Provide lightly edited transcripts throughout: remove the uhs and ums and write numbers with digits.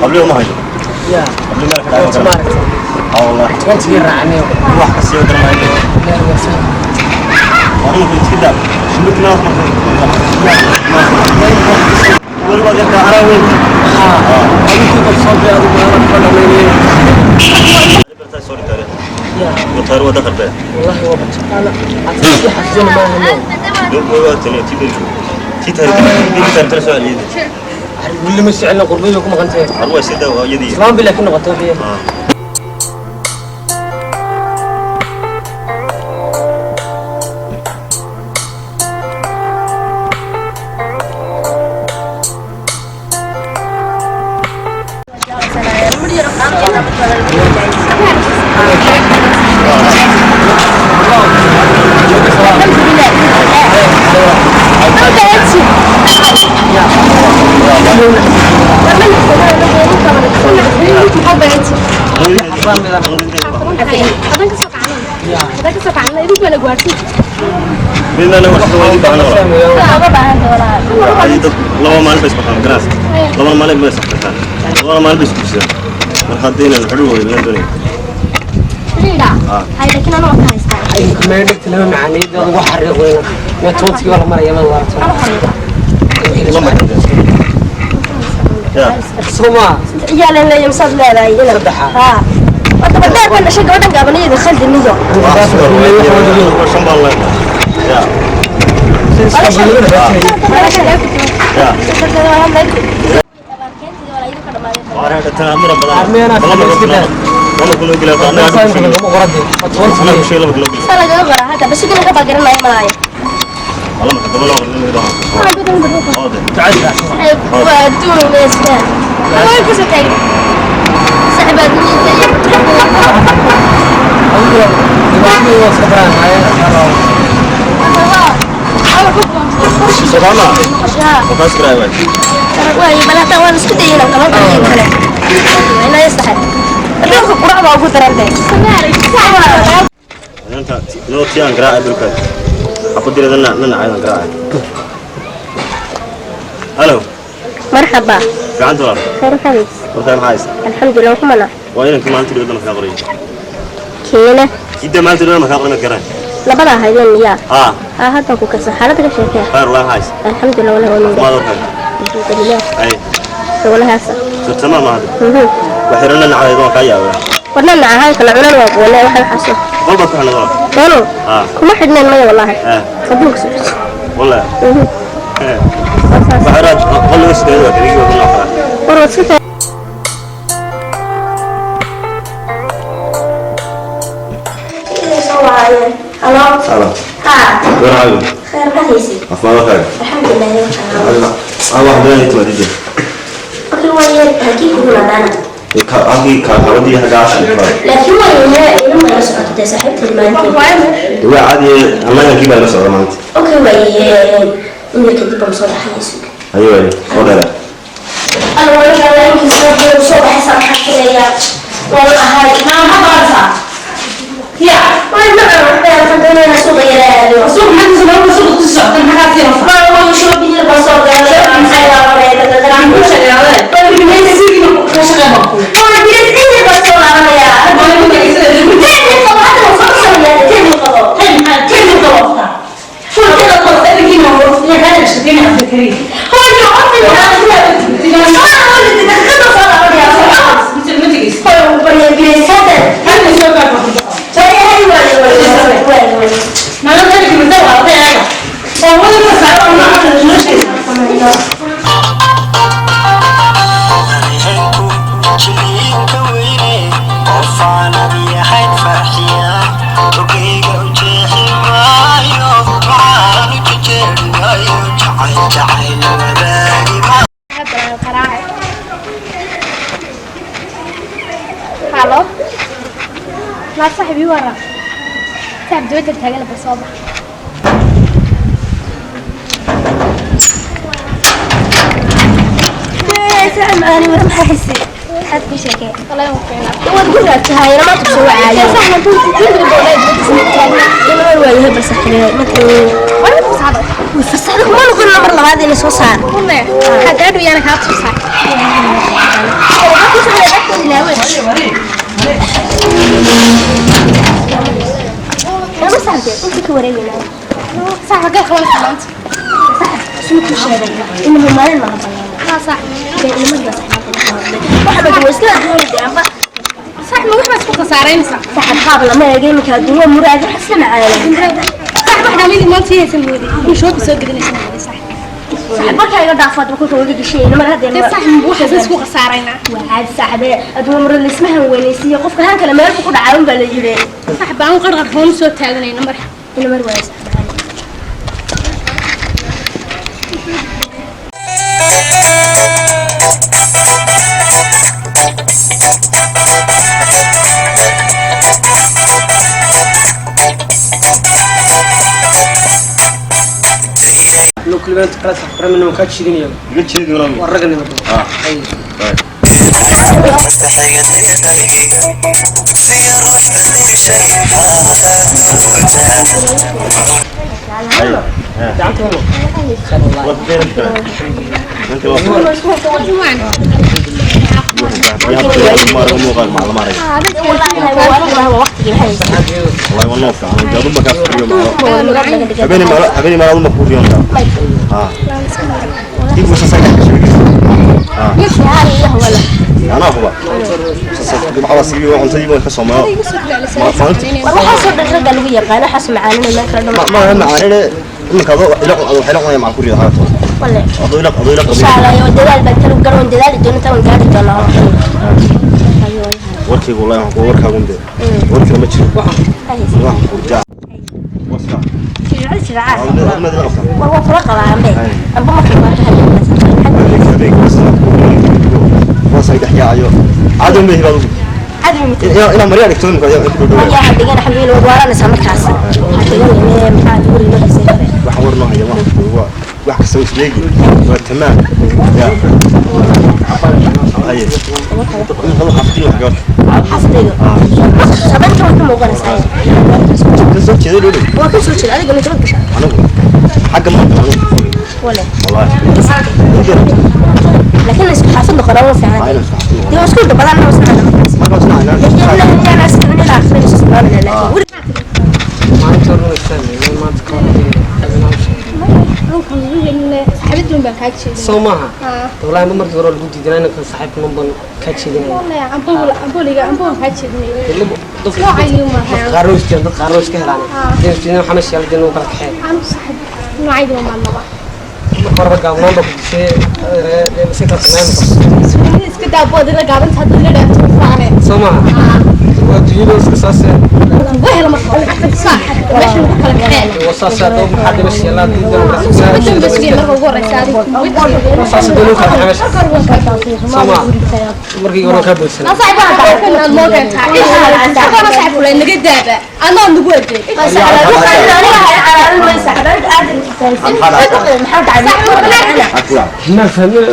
Habliyo ma hayo. Ya. Habliyo meel ka dhacay ma maaragtay. Ah wallahi. Tobantigii raacnay. Wax ka sii darmaayo. Arrin ku iska daa. Shimbirta naas ma weliba dadka anaa weyn. Adigu qof soo diray, adigu aan ka dhamaynay. Sorry tare. Ya. Mutaar wada qarbe. Wallahi waa bataqaana aad xasuusin ma ahno. Dub waa tani tibir. Titari titari tare soo aliyay. Weli ma sicilna, qurbada ku maqan tahay. Arwa sida waa yadii. Islaan bilaa ku noqotay wixii. Midna wax waa idin baahan wala. Adi dad laba maalin bay isbartaan garaas. Laba maalin bay isbartaan. Laba maalin bay isguursadaan. Marka haddii inaan xidhiidh wada ilan doonay. Meel dhigta lama macaaniyada ugu xariiq weyna mee tobantigii waa la maraya ma laabto. Lama ya. Soo maa. Shan baan leenahay. Ya. Ya. Waa tan amra badan. Lama kun lama kun gila anaa ku sheegay lama kun gila. Lama kun lama kun gila. Hada. Sodama. Wakaas garay way. Inanta noo tiyaan garaaca dhulka. Xabadira nana nana ayaan garaaca. Hello. مرحبا. Gacanta walaal. خير خميس. Warkaan maxaa haysa? الحمد لله وكمنا. Waa inanka maanta dhibada markaa qoray. كينا. Idda maanta dhibada markaa qoray ma garan. لبدا هايدين يا. Ah, ها هذا كو كسر حالتك شيخ. khayr wallahi maxaa haysa? الحمد لله ولا ولا. Maad warkaan. الحمد لله. Ay, ولا هسه. soo tamaam ma hada. Wax yar nana caaydo waan kaa yaabaa. ورنا هاي كلا عنا ولا waxa xaso. Qol baad ku xidhnaa walaal. Dano. Ah. Kuma xidhneen maya wallahi. Ah. Qabuulka soo. Wallahi. Wax yar qol laga sideed waa kaliya waa nooc kale. War iska. Halo. Salaam. Ha. War caawi. خير ما هيسي. Afmaad warkaan. الحمد لله. Ah, wax doonay timaadida. Okay, waa yar halkii kugu laadaana. Halkii kaabadii hagaas. Laakiin waa yar inuu la socotay saaxiibtay maanta. Waa caadi ammaanka baa la socda maanta. Okay, waa yar in kadib aan soo baxay suuq. Ayo ayo, soo dheer. أنا ولا لا يمكن soo baxay saaxiibtay wala ahay ma ma barasa. Ya, way ma waxaan doonayaa suuqa yaraado. Suuq maxaa soo suuq ku socda maxaa sii rafa? Ma waa shopping yar baan soo galay. Maxay waa la Ku shaqeeyay. Ka shaqeey ma ku. Waa bilis baan soo laabanayaa. Waa ku tagaysa. Tani qabo hadda soo sameeyaa tani qabo. Hay maxaa tani qabo? Fulkada qabo. Adiga ma wuu ya hada shaqeeyay Abdulkarim. Hooyo, qofka soo laabanayaa. Ma tagaysa. Hooyo, bariya bilis hadda. Hada soo gaar ku. Hooyo, hay waa waa waa. Nala tani kuma soo waatay ayaga. Oo wada ka saaro ma noo sheegay. Jiliinka weyne qofaanad yahayn farxiya ogeyga u jeexi maayo waxaan u jejeeri maayo jacayl jacayl wadaagi ma. Halo. La saaxiib ii waran. Saaxiib dibadda taagan bal soo bax. Saaxiib, ani war maxaa haysay? Maxaad ku sheekay? Waad ku raadtahay maanta soo wacaayo. Waayahay bal saxibay marka way fasaxda kuma noqon lambar labaad inay soo saar. Lama saxibay inta ka wareegayna. Suu ku sheegay inuu maalin ma balan. Waxa waa iska adduunka amba saxib qaab lama eegay iminka adduunka muraad wax isla macaanay. Saxib marka iga dhaafaad ku wada gashay mar hadda waa caadi saaxibe adduunka muraad ismahan weynaysiiyo qofka han kale meel ku dhacay baa la yiri ina mar waa saxib. Inuu kulibaan kala saxran inuu ka jeedinayo. Iga jeedi walaal. Waa ragnimo. Ah. Ay. Ay. Gacanta helo. Waa beeran kara. Inta waa yaa ma arag muuqaal ma la arag. Wallahi waa waqtigii waxay Wallahi waa noo fiican. Jaadu ma ka furiyo ma. Habeen ma habeen ma ma furiyo. Ah. Dib u soo saar ka sheegay. Ah. Ana huba. Soo waxa sii waa cuntadii baan ka soo maa. Ma fahanti. War waxaa soo dhan ragga lagu yaqaan waxaas macaanina meel kale Ma dhan. ma macaanina iminka adoo ila adoo waxay noqonaya macal kuriyo haato. Walle. Adoo ila adoo ila Insha Allah iyo dadaal baan kala garoon dadaali doona tawan gaari doonaa. Warkaygu wallahi waxaan ku warkaagu unde. Warkana ma jiro. Waxaan ku jaa. Wasa. Jiraca jiraca. Adoo ma qabta. War waa kula qabaa ambe. Amba marka waa hadda. Adeeg wasa. Wasa ay dhaxyaayo. Caado ma hibaad ugu. Caadi mid. Ina Maria dhigto imika ayaa ku dhow. Yaa hadhigan xabiil waa waaranaysaa markaas. Hadhigan inee maxaa guri loo dhisay. Wax war noo haya wax waa wax kasta oo isleegi waa tamaam. Ya. Aye. Hada xafidin wax gaar. Xafidayga. Sababta waa ka muuqanaysaa. Ka soo jeeday dhow. Waa ka soo jeeda adiga ma jabad gashaa. Anigu xagga ma anigu. Wale. Wallahi. Laakiin isku xaafid noqonaa waa fiican. Ayna isku xafidin. Dee waa isku dhabalaan waa isna markaas. Marka isna ayna. Laakiin ana isku inaan akhriyo isku laakiin weli Maalinta hore istaan maanta ka hor. Soo maaha. Wallahi ma markii hore lagu diidanaa inaan saaxiibka numban ka jeedinayo. Dadka qaar oo isjeen dad qaar oo iska helaan. Dee isjeen waxa meesha yaal dee nuu kala kaxeen. Marka horeba gaabnaan baa ku dishay si kala sameyn noqoto. Soo maaha. Waa dunyada iska saasee. Waa saasee adoo maxaa dhimasha yaallaa dee nuu kala saasee dee nuu kala kaxeen meesha. Soo maaha. Markii hore kaa boodsanaa. Ma fahmin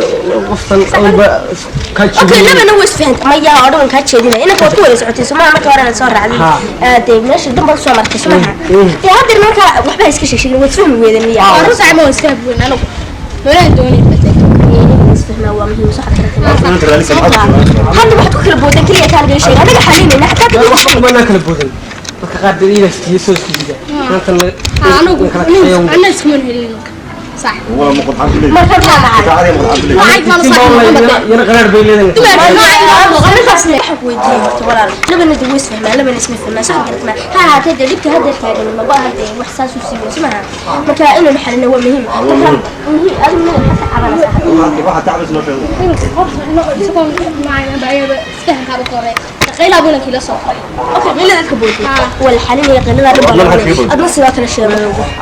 qoftan awalba kaa Okay, jeedinayo. labana way isfahant maya oo dhan kaa jeedinaya inanka waad ku wada socotay somaha marka horena soo raacday dee meesha dhan baad soo martay somaha dee haddeer marka waxba ha iska sheegin waad isfahmi weydeen miya isfahmaa waa muhiim soo Inta raalisa ma hadda waxaad ku kala boodeen keliya taa laga sheegay anaga xaliinayna xataa ka Wax uma kala boodin. Dadka qaar dee iyaga istiyo soo isku jida. Maanta kala kaxeeyo. Wala ma qod xaq leeyahay. Marka maxaa dhacay? Tacaadi ma qod xaq leeyahay. Yana qaraar bay leedahay. Arrintaasna waxaan ku weydiiyey horta walaal labana dee way isfahmaan labana isma fahmaan sax garatma ha ahaatee dee dhibka haddeer taagan maba aha dee wax saas u sii weyn somaha marka inaynu xalino waa muhiim marka muhiim adigu mid maxaa ka cabanaysaa Waxa tacbis noo sheego. Okay, qilada ka boodin waa la xalinaya qilada dhan baa Wadnaha la kaga boodin. adna sidoo kale sheego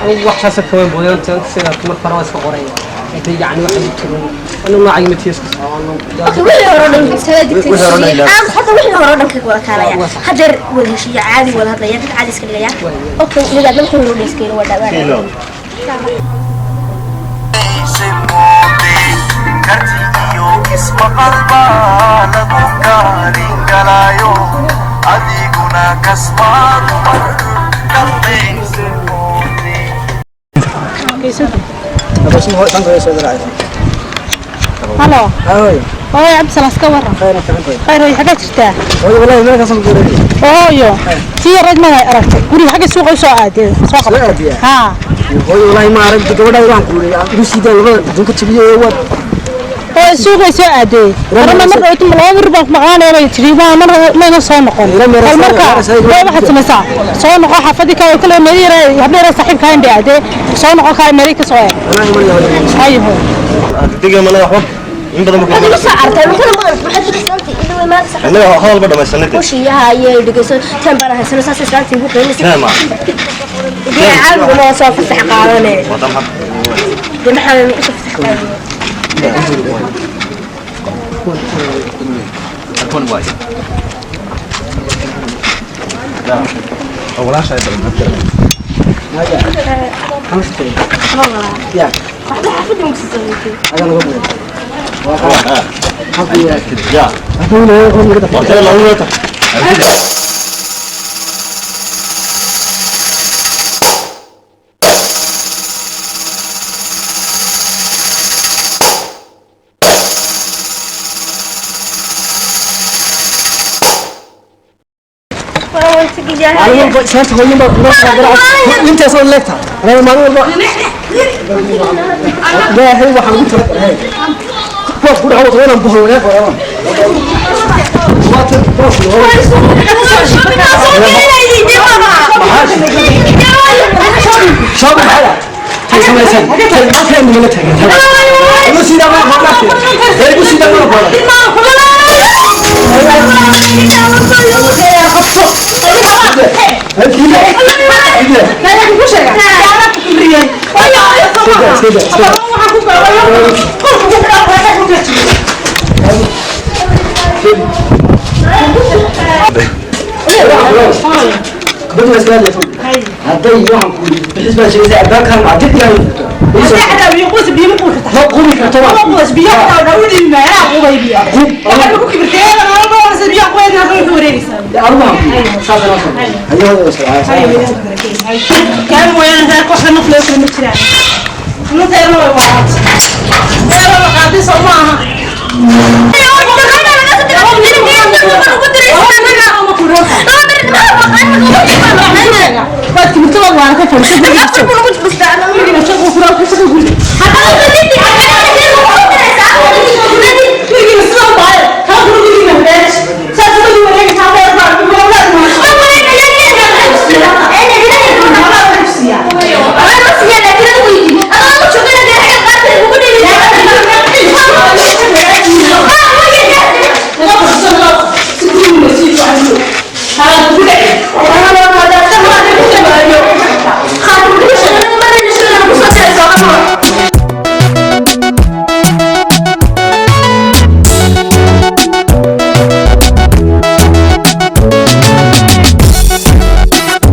Anigu wax saas ka weyn boodin tan sida marka hore waa iska qoraya. Intay yacni wax igu tirin. Anigu noocayga ma tiiska socono. Okay, wixii hore oo dhan Wixii hore oo dhan ilaa. Aan hadda wixii hore oo dhan kaga wada kaalaya haddeer wada heshiiya caadi wada hadlaya dad caadi iska dhigaya okay wadaadna wixii hore oo dhan iska yiri waa dhawaanaya Kilo. Karti iyo Ismaqal baa lagu kaalin galaayo, adiguna kasmaad mar kalmayse moodee. Halo. Hooyo Cabdisalaam, iska waran? Khayr hooyo, xaggaa jirtaa? Hooyo, tii yareed ma aragtay guriga? Xagga suuqa u soo aadee soo qabatay haa. Hooyo, wallaahi ma arag gabadha. Waxaan ku yidhi igu siidaan labada adduunka jabiyey waad. Hooyo, suuqay soo aadee marna mar dhowto 2 mar baan ku maqlaanaya bay tiri, waa mar mayna soo noqon. Bal marka hooyo, waxaad samaysaa, soo noqo xaafadii kale kale, meel yar hablo yar saaxiibka hayn bay aadee, soo noqo kale meel ka soo eeg. Hayo hooyo. Degdega mana waxba in badan Waxaad igu soo cartay markana maqan, waxaad tiri islaantii ila way maanta. Innaga hadal ba dhamaysanay. Hushiyaha ayay dhegeyso, tan baan haysano, saas islaantii ugu qiimaysa. Tema. Dee caawiguna waa soo fasax qaadane. Wada maxad? Dee maxaa usoo fasax qaadanay? Walaasha ay badan. Ya. Waxba xaafadda makusii soo. Ya. Waqtiga lagu yeeto. Maalin walba islaanta hooyin baa kula soo garaac intaasoo leegta. Anaga maalin walba Ilaahay waxaan ugu talagalay kuwaas ku dhaco inaan bohol wanaag warama. Shaabu maxaa tay samaysan tay halkan nagala taagan igu sidaa ma qoona, igu sidaa ma qoona. Hadday waxaan ku bixis baa sheegaysa albaabkan macdid yahay ma qubi karto.